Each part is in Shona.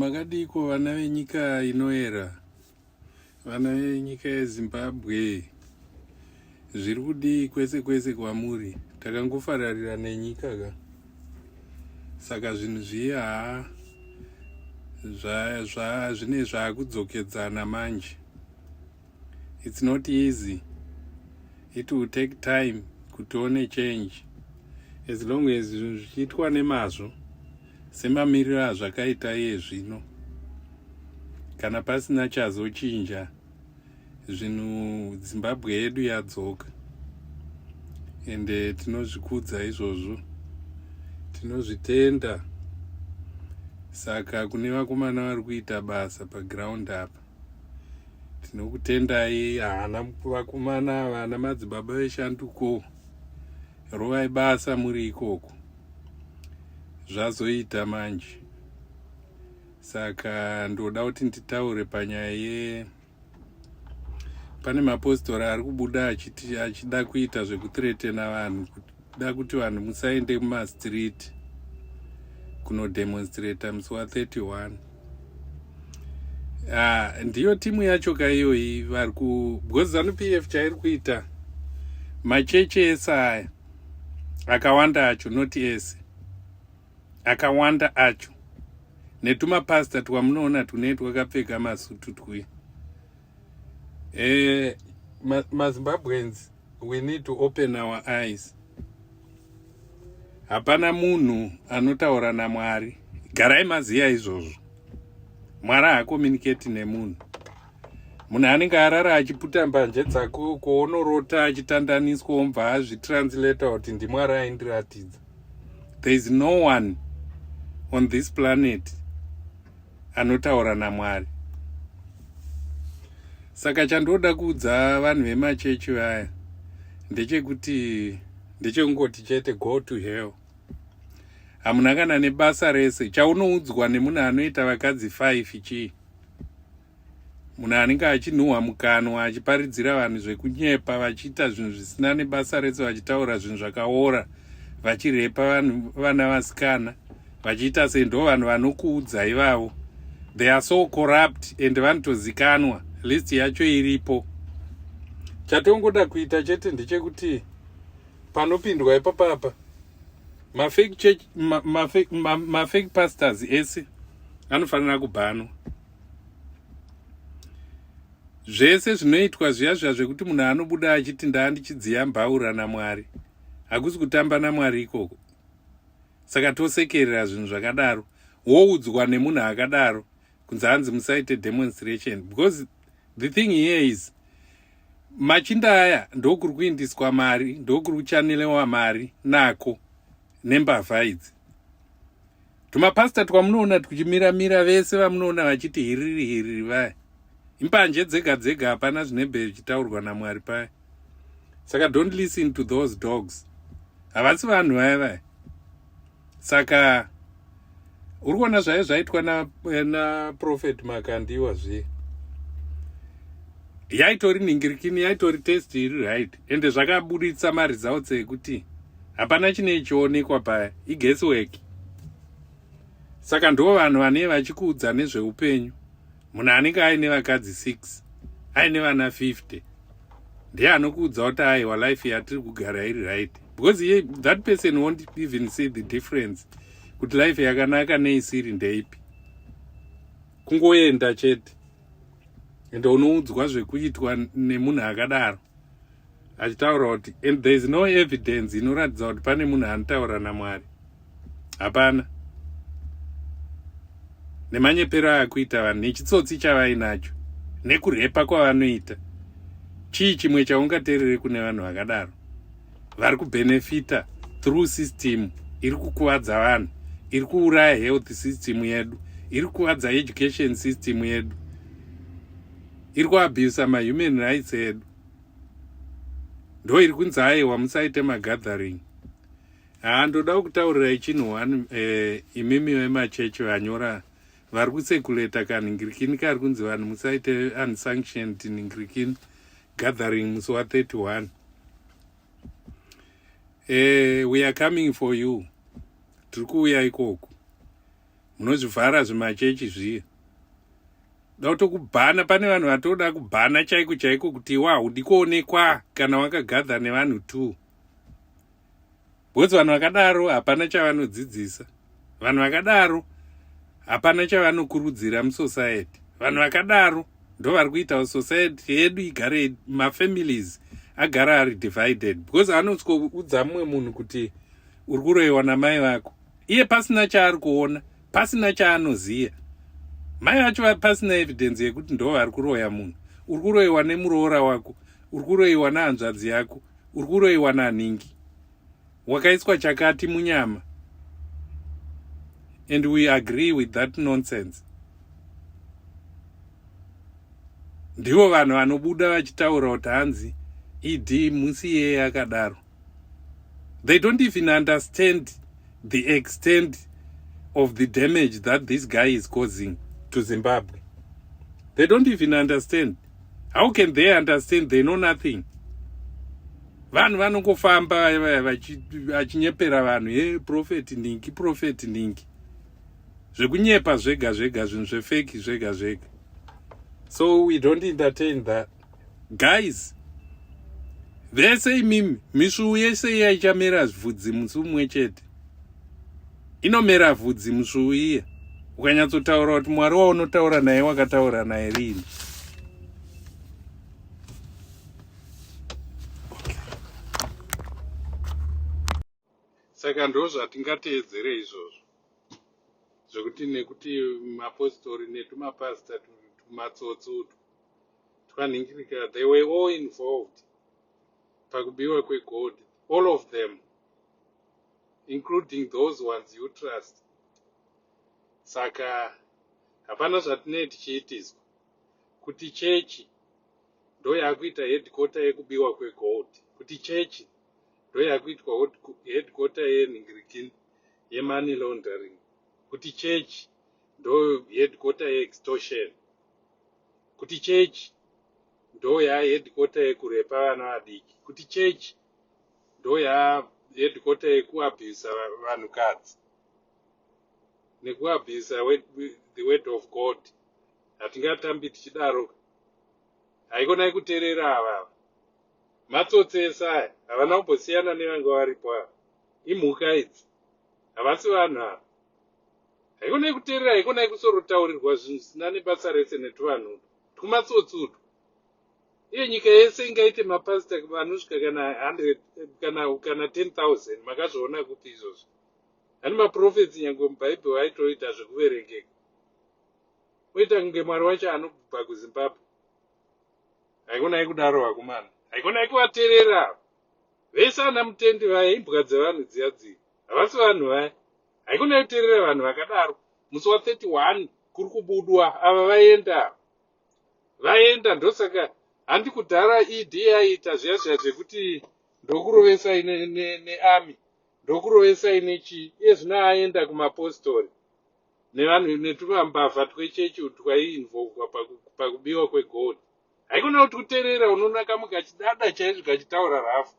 Makadiko vana venyika inoera, vana venyika yeZimbabwe, zviri kudii kwese kwese kwamuri? Takangofararira nenyika ka, saka zvinhu zviye haa zvine zvaakudzokedzana manje. It's not easy, it will take time kuti one change. As long as zvinhu zvichiitwa nemazvo semamiriro azvakaita iye zvino, kana pasina chazochinja zvinhu, Zimbabwe yedu yadzoka, ende tinozvikudza izvozvo, tinozvitenda. Saka kune vakomana vari kuita basa paground apa, tinokutendai. Hana vakomana, vana madzibaba veshanduko, rovai basa muri ikoko. Zvazoita manje, saka ndoda kuti nditaure panyaya ye pane mapostori ari kubuda achiti achida kuita zvekuthreatena vanhu, kuda kuti vanhu musaende mumastreet kunodemonstrata musi wa31. Ah, ndiyo timu yacho kaiyoyi vari ku, because ZANU PF chairi kuita, machechi ese aya akawanda acho, noti ese, akawanda acho, netumapasta twamunoona tune twakapfeka masutu twi maZimbabweans, we need to open our eyes. Hapana munhu anotaura naMwari, garai maziya izvozvo. Mwari haacommunicati nemunhu. Munhu anenge arara achiputa mbanje dzako, kuonorota achitandaniswa, omubva azvitranslata kuti ndiMwari aindiratidza. There is no one on this planet anotaura naMwari. Saka chandoda kuudza vanhu vemachechi vaya ndechekuti, ndechekungoti chete, go to hell. Hamuna kana nebasa rese. Chaunoudzwa nemunhu anoita vakadzi 5 chii? Munhu anenge achinhuhwa mukanwa, achiparidzira vanhu zvekunyepa, vachiita zvinhu zvisina nebasa rese, vachitaura zvinhu zvakaora, vachirepa vanhu, vana vasikana, vachiita sei, ndo vanhu vanokuudza ivavo. They are so corrupt and vanotozikanwa, list yacho iripo. Chatongoda kuita chete ndechekuti panopindwa ipapapa mafake church, mafake pastors ese anofanira kubhanwa. Zvese zvinoitwa zviya zviya zvekuti munhu anobuda achiti ndaa ndichidziya mbaura naMwari, hakusi kutamba naMwari ikoko? Saka tosekerera zvinhu zvakadaro, woudzwa nemunhu akadaro kunzi hanzi musaite demonstration, because the thing here is machinda aya ndokuri kuindiswa mari, ndokuri kuchannelewa mari nako nembavha idzi. Tumapasta twamunoona tuchimiramira vese, vamunoona vachiti hiriri hiriri vaya, imbanje dzega dzega, hapana zvinebhe zvichitaurwa naMwari paya. Saka don't listen to those dogs, havasi vanhu vaya vaya. Saka uri kuona zvaive zvaitwa naProphet na Makandiwa zviye, yaitori ningirikini, yaitori test iri right, ende zvakabuditsa maresults ekuti hapana chine chionekwa paya, iguesswork. Saka ndo vanhu vanee vachikuudza nezveupenyu. Munhu anenge aine vakadzi 6, aine vana 50, ndiye anokuudza kuti aiwa, life yatiri kugara iri right, because ye, that person won't even see the difference kuti life yakanaka neisiri ndeipi. Kungoenda chete, ende unoudzwa zvekuitwa nemunhu akadaro achitaura kuti, and there is no evidence inoratidza kuti pane munhu anotaura naMwari, hapana. Nemanyepero akuita vanhu, nechitsotsi chavainacho, nekurepa kwavanoita, chii chimwe chaungateerere kune vanhu vakadaro vari kubenefita through system iri kukuvadza vanhu, iri kuuraya health system yedu, iri kukuvadza education system yedu, iri kuabusa mahuman rights edu? Ndo iri kunzi aiwa, musaite magathering. Haa, ndoda kutaurirai chinhu one. Imimi vemachechi vanyora, vari kucirculata kanhingirikini kari kunzi vanhu musaite unsanctioned nhingirikini gathering musi wa31, we are coming for you. Tiri kuuya ikoko. Munozvivhara zvimachechi zviye. Da kutokubhana, pane vanhu vatoda kubhana chaiko chaiko kuti iwe haudi kuonekwa kana wakagadha nevanhu two. Because vanhu vakadaro hapana chavanodzidzisa. Vanhu vakadaro hapana chavanokurudzira musociety. Vanhu vakadaro ndovari kuita society yedu igare, mafamilies agara ari divided, because anosikoudza mumwe munhu kuti uri kuroyiwa namai vako, iye pasina chaari kuona, pasina chaanoziva, mai vacho pasina evidence yekuti ndo vari kuroya munhu. Uri kuroyiwa nemuroora wako, uri kuroyiwa nehanzvadzi yako, uri kuroyiwa nanhingi, wakaiswa chakati munyama, and we agree with that nonsense. Ndivo vanhu vanobuda vachitaura kuti hanzi ED musi iyeye akadaro. They don't even understand the extent of the damage that this guy is causing to Zimbabwe. They don't even understand. How can they understand? They know nothing. Vanhu vanongofamba vachinyepera vanhu, ye prophet ningi, prophet ningi, zvekunyepa zvega zvega, zvinhu zvefake zvega zvega. So we don't entertain that, guys. Vese imimi, misvuu yese iya ichamera vhudzi musi umwe chete. Inomera vhudzi musvuu iya. Ukanyatsotaura kuti Mwari waunotaura naye wakataura naye rini? Saka ndo zvatingateedzere izvozvo zvekuti nekuti mapostori netumapasta tumatsotsi utwu twanhingirika, they were all involved pakubiwa kwegold, all of them, including those ones you trust. Saka hapana zvatinee tichiitiswa kuti chechi ndo yakuita headquarter yekubiwa kwegold, kuti chechi ndo yakuitwa headquarter yenhingirikini, yemoney laundering, kuti chechi ndo headquarter yeextortion, kuti chechi ndo yaheadquarter yekurepa vana vadiki, kuti chechi ndo yaheadquarter yekuabhusa vanhukadzi nekuabhusa the word of God. Hatingatambi tichidaro. Haikonai kuteerera avava matsotsi ese aya. Havana kumbosiyana nevanga varipo ava. Imhuka idzi, havasi vanhu ava. Haikonai kuteerera, haikonai kusorotaurirwa zvinhu zvisina nebasa rese netuvanhu tumatsotsi utwu. Iyo nyika yese ingaite mapasita vanosvika kana 100 kana 10,000? Makazviona kupi izvozvo? Hani maprofets nyange mubhaibheri vaitoita zvekuverengeka. Oita kunge Mwari wacho anobva kuZimbabwe. Haikonai kudaro, vakomana. Haikonai kuvateerera vese ana mutendi vaya. Imbwa dzevanhu dziya dziya, havasi vanhu vaya. Haikonai kuteerera vanhu vakadaro. Musi wa31 kuri kubudwa ava, vaenda, vaenda. Ndosaka handi kudhara ED aiita zviya zviya zvekuti ndokurovesai nearmy, ndokurovesai nechii. Iye zvino aenda kumapostori nevanhu netumambavha twechechi twaiinvolvwa pakubiwa kwegold. Haikona kuti kuteerera. Unoona kamwe kachidada chaizvo kachitaura rafu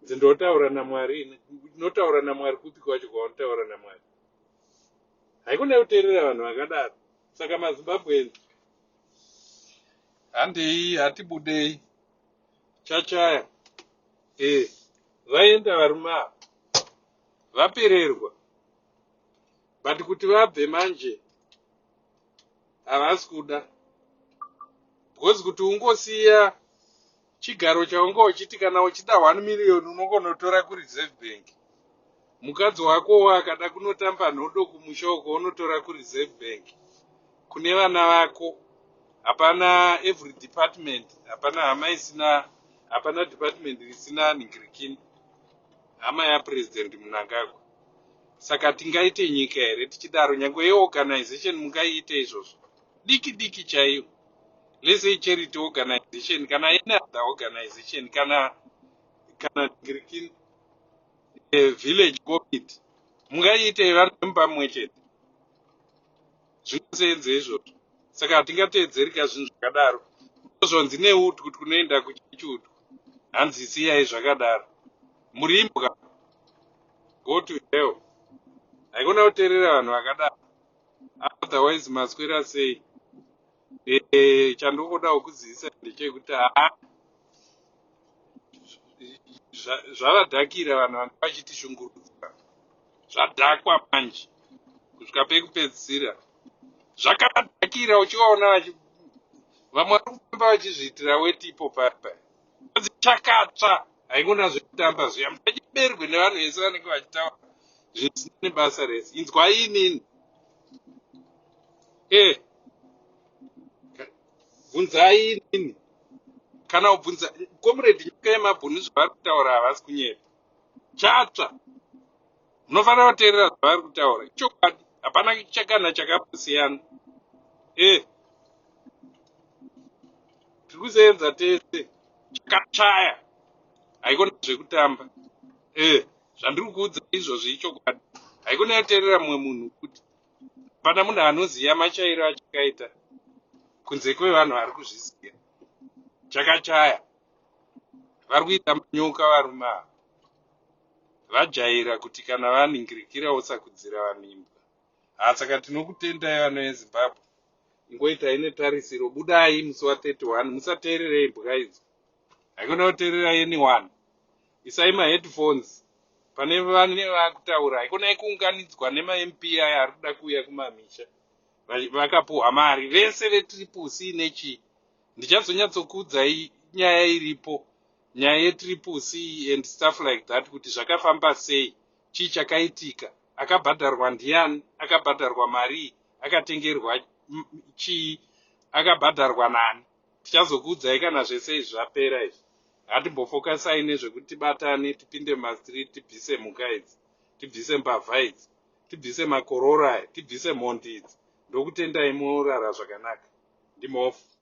dzindotaura naMwari. Unotaura naMwari kupi kwacho kwaunotaura naMwari? Haikona kuteerera vanhu vakadaro. Saka maZimbabweans, handei, hatibudei chachaya. Vaenda varume ava, vapererwa, but kuti vabve manje havasi kuda, because kuti ungosiya chigaro chaunga uchiti kana uchida 1 million unongonotora kuReserve Bank, mukadzi wakowo akada kunotamba nhodo kumusha uko unotora kuReserve Bank, kune vana vako hapana. Every department, hapana hama isina, hapana department risina nhingirikini hama yaPurezidendi Mnangagwa. Saka tingaite nyika here tichidaro? Nyange yeorganization mungaiite izvozvo diki diki chaiyo, let's say charity organization kana any other organization, kana nhingirikini village committee, mungaiite vanhu vemumba mumwe chete? Zvinosenze izvozvo. Saka hatingateedzerika zvinhu zvakadaro. Ndozvonzi neutwu kunoenda kuchechi utwu, hanzi siyai zvakadaro. Muri imbwa, go to hell. Haikona kuteerera vanhu vakadaro. Otherwise maswera sei? Eh, chandongodawo kuzivisa ndechekuti haa zvavadhakira vanhu vanga vachitishungurudza. Zvadhakwa manje kusvika pekupedzisira. Zvakavadhakira uchivaona vamwe vari kufamba vachizviitira weti ipo papa. Hanzi chakatsva haikona zvekutamba zviya. Musachiberwe nevanhu vese vanenge vachitaura zvisina nebasa rese. Inzwai inini. Eh, bvunzai inini. Kana kubvunza comrade Nyoka yemabhunu zvavari kutaura havasi kunyepa. Chatsva. Munofanira kuteerera zvavari kutaura. Ichokwadi. Hapana kana chakambosiyana. Eh. Tiri kusevenza tese. Chakachaya. Haikona zvekutamba. Eh. Zvandiri kuudza izvozvi ichokwadi. Haikona kuteerera mumwe munhu kuti hapana munhu anoziva machairo achakaita kunze kwevanhu vari kuzviziva. Chakachaya. Vari kuita manyoka varume ava. Vajaira kuti kana vaningirikira wosakudzira vanhu imbwa. Ha saka tinokutendai vana veZimbabwe. Ingoitai netarisiro. Budai musi wa 31. Musateerere imbwa idzo. Haikona kuteerera anyone. Isai maheadphones pane vane vakutaura. Haikona kuunganidzwa nemaMP aya ari kuda kuuya kumamisha. Vakapuhwa mari. Vese veTriple C nechii. Ndichazonyatsokuudzai nyaya iripo. Nyaya yeTriple C and stuff like that kuti zvakafamba sei. Chii chakaitika. Akabhadharwa ndiani. Akabhadharwa marii. Akatengerwa chii. Akabhadharwa nani. Tichazokuudzai kana zvese izvi zvapera izvi. Ngatimbofokasai nezvekuti tibatane tipinde mumastreet tibvise mhuka idzi. Tibvise mbavha idzi. Tibvise makororo aya. Tibvise mhondi idzi. Ndokutendai morara zvakanaka. Ndimhofu.